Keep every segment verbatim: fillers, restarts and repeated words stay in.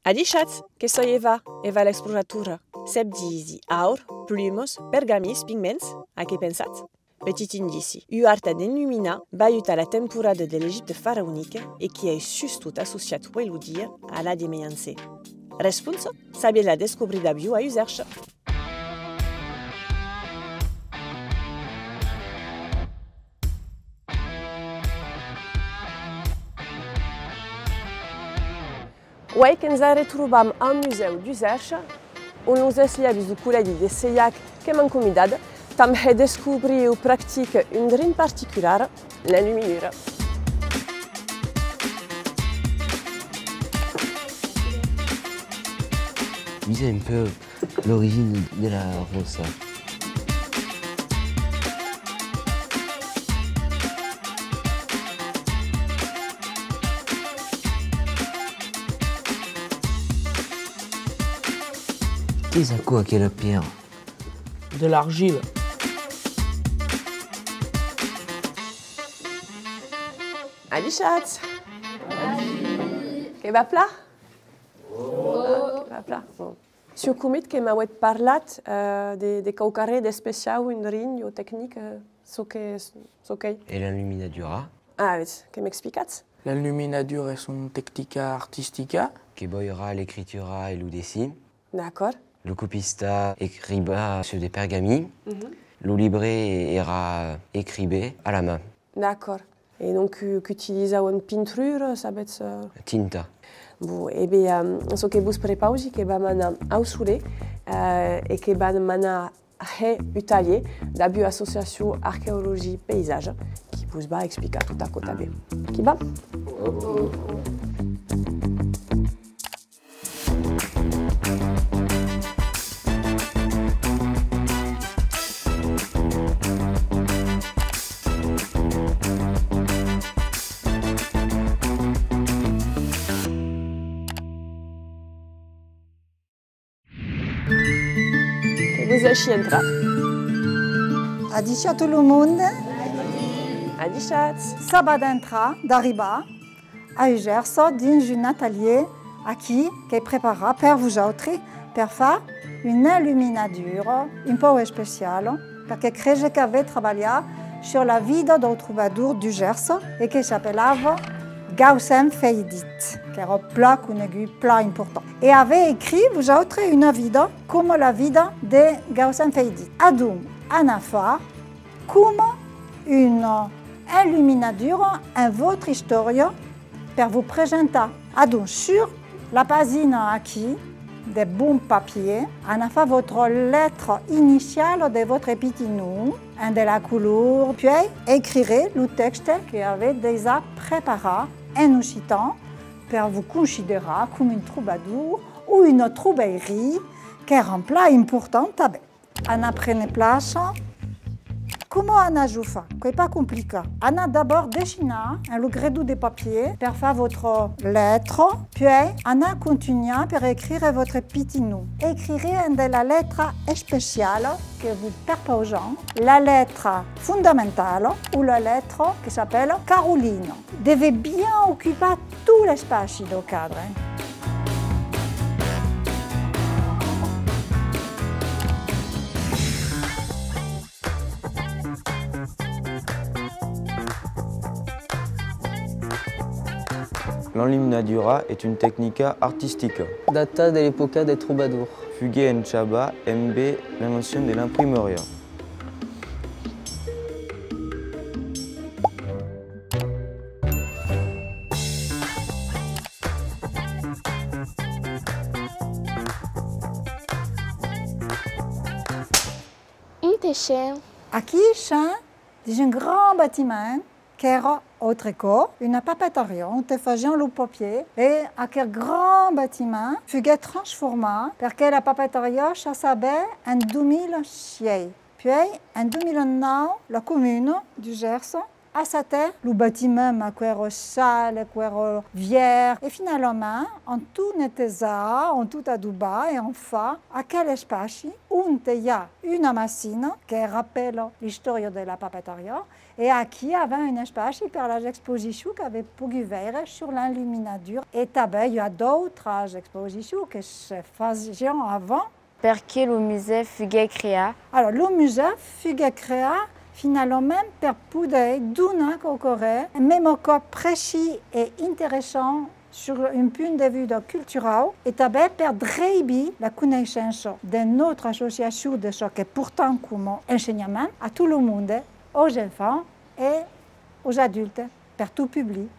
Adishatz, que soi Eva, Eva l'exploratora. Sèm disi aur, plumas, pergamins, pigments, a qué pensatz? Petit indici, ua arta d'enluminar, valut a la temporada de l'Egipte faraonic e qui ei sustot associat uei lo dia a l'Edat Mièja. Responsa? Sabi-la descobrir dab jo a Usèrcha. Uei que'ns arretrobam au Musèu d'Usèrcha, on los eslhèves deu collègi de Seihac que m'an convidat, tà hèr descobrir e practicar un drin particular, l'enluminura. Visez un peu l'origine de la rosa. Qu'es aquò, aquela pièra? De l'argila. Adishatz! Que va plan? Que va plan? Bon. Siáu comet que m'avètz parlat, eh, de, de quauquarren d'especiau, un drin, ua tecnica, eh, çò que, çò qu'ei. E l'enluminadura? Ah, vetz, que m'explicatz? L'enluminadura es una tecnica artistica. Que boira l'escritura e lo dessin. D'acòrd. Lo copista escriva sus de pergamins. Mhm. Lo libre èra escrive a la man. D'acòrd. E donc, que, qu'utilizavan pintrura, sabetz, eh? Tinta. Bon, e ben, eh, çò que vos prepausi, que vam anar au solet, eh, e que vam anar hèr un talhièr dab ua associacion Arqueologie Paysage, qui vos va explicar tot aquò tanben. Qu'i vam? Que vos dèishi entrar. Adishatz tot lo monde. Adishatz. S'acabatz d'entrar, d'arribar a Usèrcha dins un atelièr aquí qu'ei preparat per vosautres per far una enluminadura un pauc especiala, perque crese qu'avètz trabalhat sus la vida deu trobador d'Usèrcha e que s'apelava Gaussen Feidit, qu'èra plan conegut, plan important. E avètz escrit, vosautres, una vida coma la vida de Gaussen Feidit. Adonc, anatz far coma una enluminadura en vòstra istòria per vos presentar. Adonc, sus la pagina aquí, de bon papièr, anatz far vòstra letra iniciala de vòstre pitit nom, en de la color, puèi escriretz lo tèxte que avètz dejà preparat en occitan per vos considerar coma un trobador o una trobairia, qu'èra plan important tanben. Anatz préner plaça. Coma anatz-o far? Qu'ei pas complicat. Anatz d'abòrd dessinar en lo gredon de papièr per far vòstra letra, puèi anatz contunhar per escrire vòstre pitit nom. Escriretz en de la letra especiala que vos perpausam, la letra fondamentala o la letra que s'apèla Carolina. Devètz bien ocupar tot l'espaci deu cadre. L'enluminadura es una tecnica artistica. Data de l'epòca deu trobador. Fuguèt enchabat embé l'invencion de l'imprimariá. Onte sèm? Aquí sèm dins un grand bastiment qu'èra autre còp una papetariá onte fasián lo papièr, e aquel grand bastiment fuguèt transformat perque la papetariá chassabèt en dos mila sièis. Puèi, en dos mila nòu, la comuna d'Usèrcha Achatar lo bastiment, aquò èra sale, aquò èra vièlh, e finalament, an tot netejat, an tot adobat e an fach aquel espaci onte i a una machina que rapèla l'istòria de la papetariá, e aquí avèm un espaci per las exposicions qu'avètz pogut veire sus l'enluminadura, e tanben i a d'autras exposicions que se fasián avant. Perqué lo musèu fuguèt creat? Alors, lo musèu fuguèt creat finalament per poder donar quauquarren, mème aquò precís e interessant sus un punt de vista culturau, e tanben per dreibir la coneissença de nòstra associacion, de çò que portam coma ensenhament a tot lo monde, aus enfants e aus adultes, per tot public.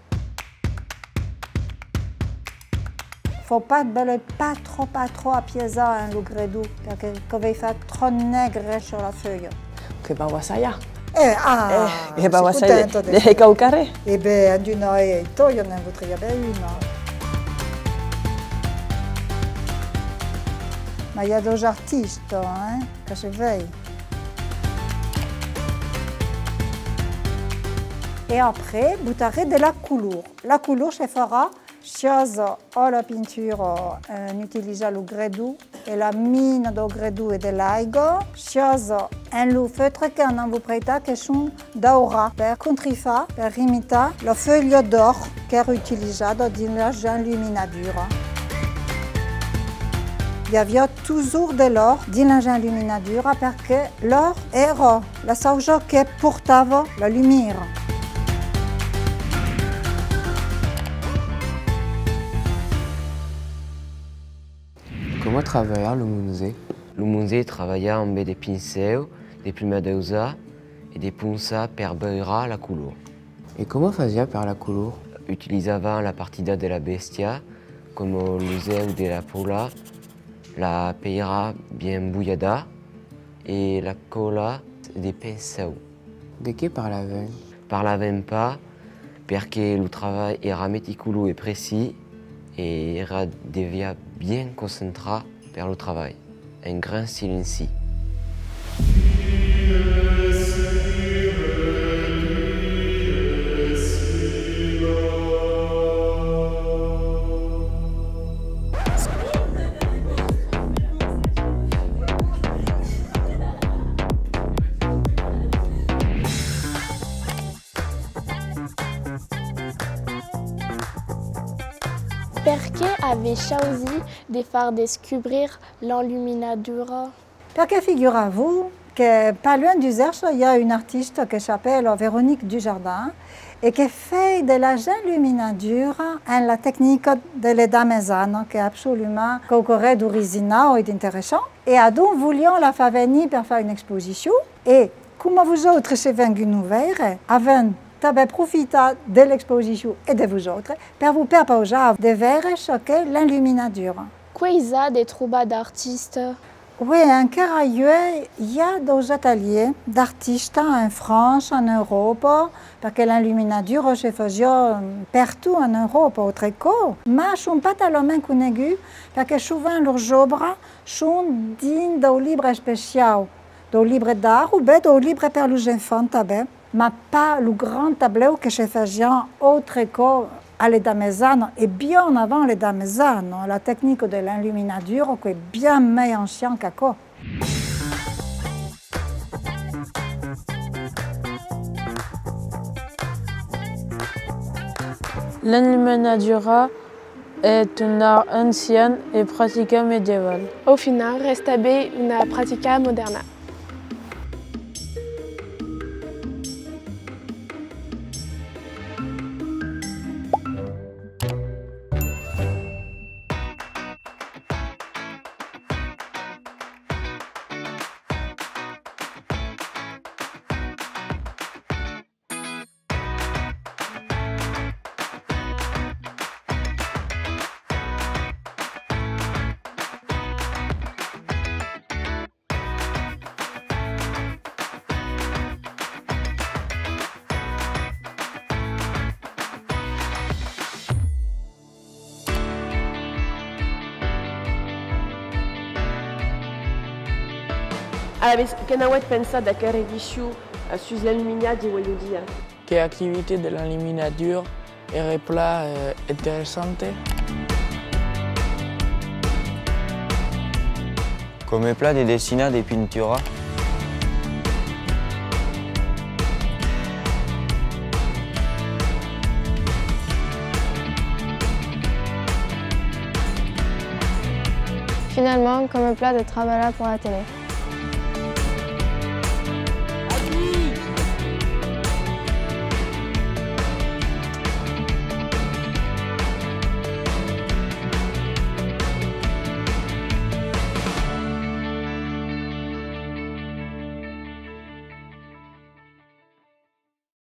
Fau pas, belèu pas tròp, pas tròp apiesar, hein, lo gredon, perque quò vei far tròp negre sus la fuèlha. Que vau assajar. Eh, ah, eh, que vau assajar de, de quauquarren. E ben, d'una, eh, tòia, ne'n voudriá ben una. Mas i a daus artistas, hein, que se vei. E après, botaré de la color. La color se farà siás a la pintura, eh, en utilizar lo gredon e la mina dau gredon e de l'aiga, siás en lo feutre que anam vos prèstar, que son daurats, per contrarrestar, per imitar la fuèlha d'òr qu'èra utilizada dins las enluminaduras. I aviá totjorn de l'òr dins las enluminaduras, perque l'òr èra la chausa que portava la lumiera. Coma travalha lo monge? Lo monge travalha ambe de pincèus, de plumas d'ausar e de ponchas per beurar la color. E coma fasiá per la color? Utilizava la partida de la bèstia, coma los uèus de la pola, la pèira bien bolhada e la còla de pincèu. De qué parlavèm? Parlavèm pas, perque lo travalh èra meticulós e precís, e èra deviá bien concentrat per lo travalh, en grand silenci. Perqué avètz chausit de far descubrir l'enluminadura? Perque figuratz-vos que pas luènh d'Uzèrsa i a un artista que s'apèla Véronique Dujardin e que fai de las enluminaduras en la tecnica de l'Edat Mejana, qu'es absolument quauquarren d'originau e d'interessant. E adonc voliam la far venir per far una exposicion e, coma vosautres sètz venguts nos veire, avèm tanben profitat de l'exposicion e de vosautres per vos perpausar de veire çò qu'es l'enluminadura. Quò es aisat de trobar d'artistas? Oui, encara uèi i a daus atalièrs d'artistas en França, en Euròpa, perque l'enluminadura se fasiá pertot en Euròpa autrei còp, mas son pas talament coneguts, perque sovent lors òbras son dins daus libres especiaus, daus libres d'art o ben daus libres per los enfants tanben, mas pas lo grand tablèu que se fasiá autrei còp a l'Edat Mejana e bien avant l'Edat Mejana. La tecnica de l'enluminadura, quò es bien mai ancian qu'aquò. L'enluminadura es un art ancian e practica medieval. Au final, rèsta ben una practica modèrna. Alavetz, que n'avètz pensat d'aquera edicion, eh, sus l'enluminat de uèi lo dia? que l'activitat de l'enluminatura èra plan, eh, interessanta. Coma plan de dessinar, de pinturar. Finalament, coma plan de trabalhar per la tele.